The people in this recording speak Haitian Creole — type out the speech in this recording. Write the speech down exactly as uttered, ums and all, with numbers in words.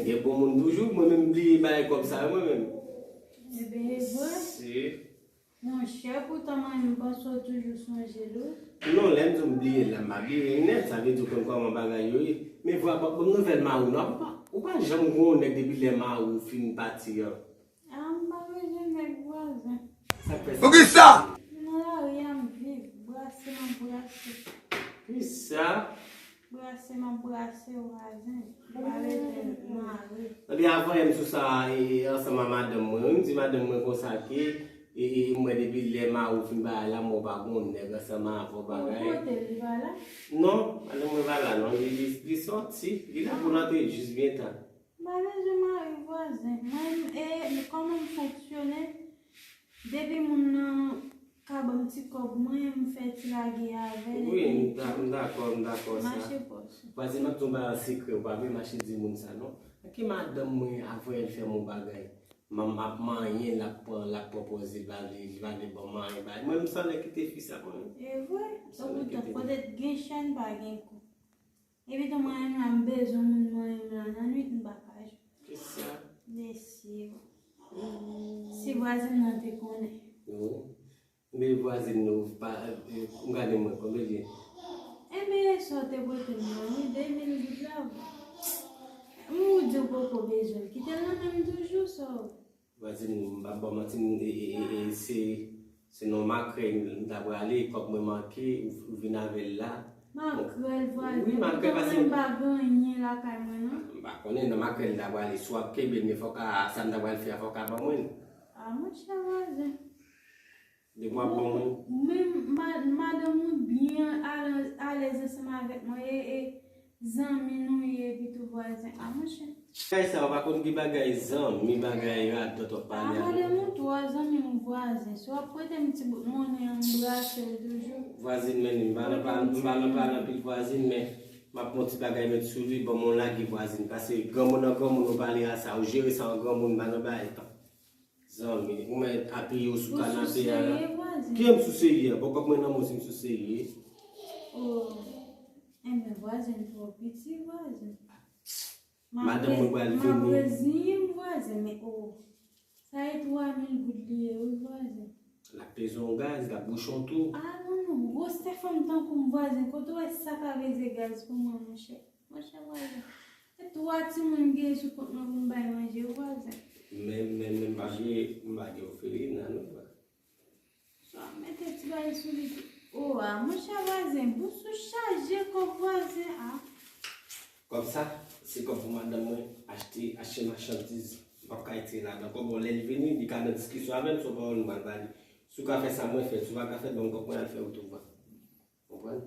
E bon moun toujou, mwen menm bliye bay kòb sa yo, mwen menm. Ebyen, e vre. Monchè, poutan mwen menm panse w toujou sonje l wi. Non, lè m di w m bliye l la, m pa bliye l nèt, sa vle di w konn kòman bagay yo ye. Men vwa, ban m nouvèl mari w non, papa. Ou pa janm gen yon nèg depi lè mari w fin pati an. A, m pa bezwen nèg vwazen. Sa k fè sa? Poukisa? Nan lari a m viv, brase m ap brase. Kisa? Brase m ap brase vwazen. M pa bezwen mari. Ebyen, avanyè m sou sa, e, ansanm a madanm mwen wi. M di madanm mwen konsa ke, e, e, m wè depi lè mari w fin bagay la, mwen pa gon nèg ansanm avè w bagay. Kote li pa la? Non, madanm mwen pa la non. Li, li, li sòti. Li la pou l antre jis byen ta. M pa bezwen mari vwazen. Mwen, e, kòman m fonksyone, depi moun nan ka ban m ti kòb mwen, m fè ti lage avè l. Wi, m dakò, m dakò sa. Mache pòs. Vwazin, m ap di w yon bagay an sekrè, ou pa vle mache di moun sa non. Anke madanm mwen, avanyè l fè m yon bagay, m ap manyen, l ap pran, l ap pran pòz li pa vle, li pa vle ban m anyen bagay. Mwen, m sanlè kite fi sa mwen. E vre? Sa poutan, kote gen chèn pa gen kou. Epi tou mwen menm la m bezwen moun mwen menm la nan nwit m pa ka jwe. Kisa? Mesye. Si vwazin nan te konnen. Men vwazin nou pa, m gade mwen konbyen l ye. Enben sa w te pote m nan wi, de mil goud la. M ou di w poko bezwen l, kite l nan men m toujou sa w. Vwazin, m p ap ba w manti, m, e, e, e, e, se, se nan makrèl m ta prale, kòb mwen manke, ou, ou vin avè l la. Makrèl, vwazin, wi, makrèl, paske mwen m pa gen anyen lakay mwen non. M pa konnen, nan makrèl m ta prale, si w ap kenbe l, men fòk a, sa m ta pral fè a, fòk a ban mwen l. A, monchè, vwazin. Depi w ap ban mwen. Men, ma, madanm ou byen alèz, alèz ansanm avèk mwen, e, e, Zanmi nou ye epi tou vwazen a monchè. Bagay sa yo pa konn gen bagay zanmi, bagay radòt w ap pale a. Madanm ou twò zanmi m vwazen. Si w ap prete m ti bout monnen an m brase l toujou. Vwazin men li, m pa nan pa, m pa nan pale anpil vwazin men m ap pran ti bagay met sou li, ban m yon lage vwazin. Paske granmoun an granmoun ou pale a sa, ou jere sa an granmoun, m pa nan bagay tan. Zanmi, ou mèt apiye w sou kanape a la. Ki jan m sou serye a? Bon, kòb mwen nan men w si m sou serye. Oh, enben vwazen twò piti vwazen. Madanm mwen pral vini. M ap reziyen m vwazen, men oh, sa e twa mil goud li ye wi vwazen. L ap peze yon gaz, l ap bouche yon twou. Ah non non, gwosè fanm tankou m vwazen, kote w wè sa ka peze gaz pou mwen monchè? Monchè vwazen, se twa timoun m gen sou kont mwen pou m bay manje wi vwazen. Men, men, men m pa gen, m pa gen ofelina non. Sa w mete ti bagay sou li tou. O a, monchè vwazen, bous ou chaje kòb vwazen a. Kòb sa, se kòb pou madanm mwen achte, achte machandiz. M p ap ka retire ladan. Kòb ou lè l vini, li ka nan diskisyon avè m, se yon pawòl m pral ba li. Si w ka fè sa mwen fè, si w pa ka fè, ban m kòb mwen al fè wout ou vwa. Konprann?